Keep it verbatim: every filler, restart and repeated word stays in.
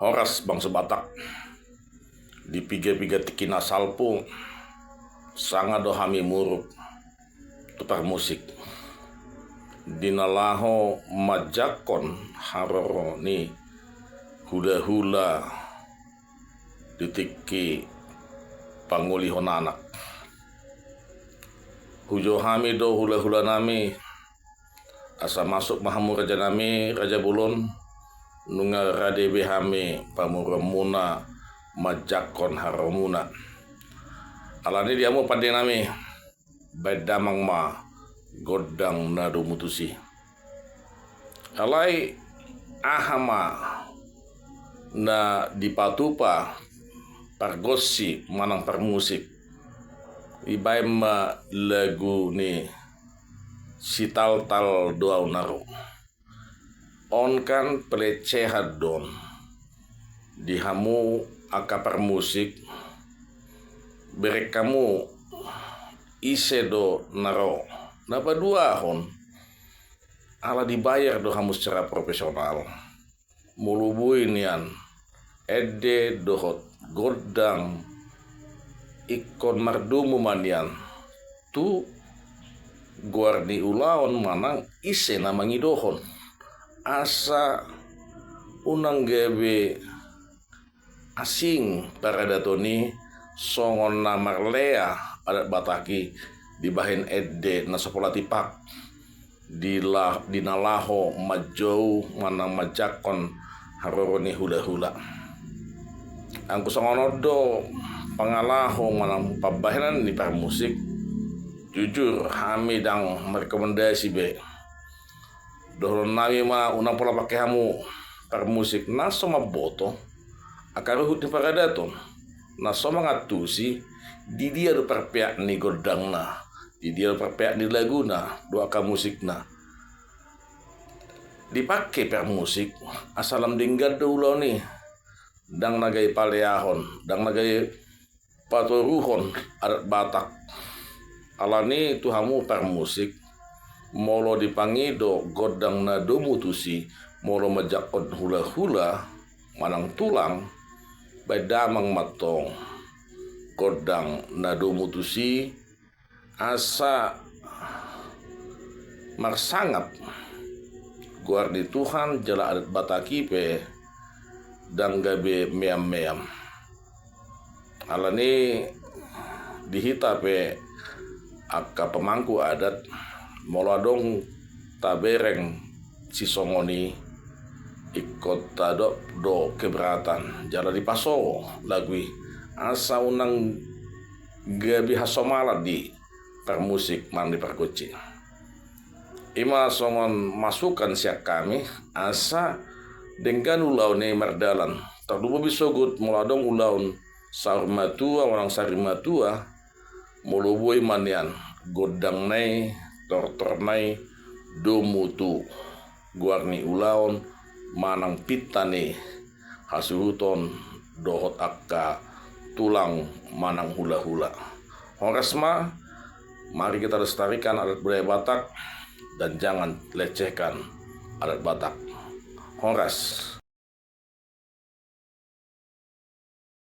Horas bangso Batak. Di piga-piga tingki na salpu, sanga do hami muruk tu parmusik. Di na laho manjangkon haroro ni hula-hula di tingki pangolihon anak. Hujou hami do hula-hula nami, asa masuk ma hamu raja nami, raja bolon, nunga rade be hami pamoruon muna manjangkon haroro muna. Alani di hamu pande nami, baen damang ma gondang na domu tusi. Alai aha ma na dipatupa pargonsi manang parmusik? Dibaen ma lagu ni Sitaltal do au na ro. On kan pelecehan do on di hamu angka parmusik, bereng hamu ise do na ro. Na paduahon, ala dibayar do hamu secara profesional. Molo boi nian ende dohot gondang ingkon mardomu ma nian tu goar ni ulaon manang ise na mangidohon, asa unang gabe asing paradaton i songon na marlea adat Batak i dibahen ende na so pola tipak di la-, di na laho manjou manang manjangkon haroro ni hula-hula. Anggo songon on do pangalaho manang pambahenan ni parmusik, jujur hami ndang merekomendasi be. Dohonon nami ma unang pola pake hamu parmusik na so mamboto angka ruhut ni paradaton, na so mangantusi di dia do parpeak ni gondangna, di dia do parpeak ni laguna dohot angka musikna. Dipake parmusik asa lam denggan do ulaon i, ndang na gabe paleahon, ndang na gabe patoruhon adat Batak. Alani tu hamu parmusik, molo dipangido gondang na domu tusi, molo manjangkon hula-hula manang tulang, baen damang ma tong gondang na domu tusi, asa marsangap goar ni Tuhan jala adat Batak i pe ndang gabe meam-meam. Alani di hita pe angka pemangku adat, molo adong tabereng sisongon i, ingkon tadok do keberatan jala dipasoho lagu i asa unang gabe hasomalan di parmusik manang di pargonsi. I ma songon masukan sian hami asa denggan ulaon i mardalan. Tarlumobi sogot molo adong ulaon saur matua manang sari matua, molo boi ma nian gondangna i, tortorna i domu tu goar ni ulaon manang pinta ni hasuhuton dohot angka tulang manang hula-hula. Horas ma, mari kita lestarikan adat budaya Batak dan jangan lecehkan adat Batak. Horas.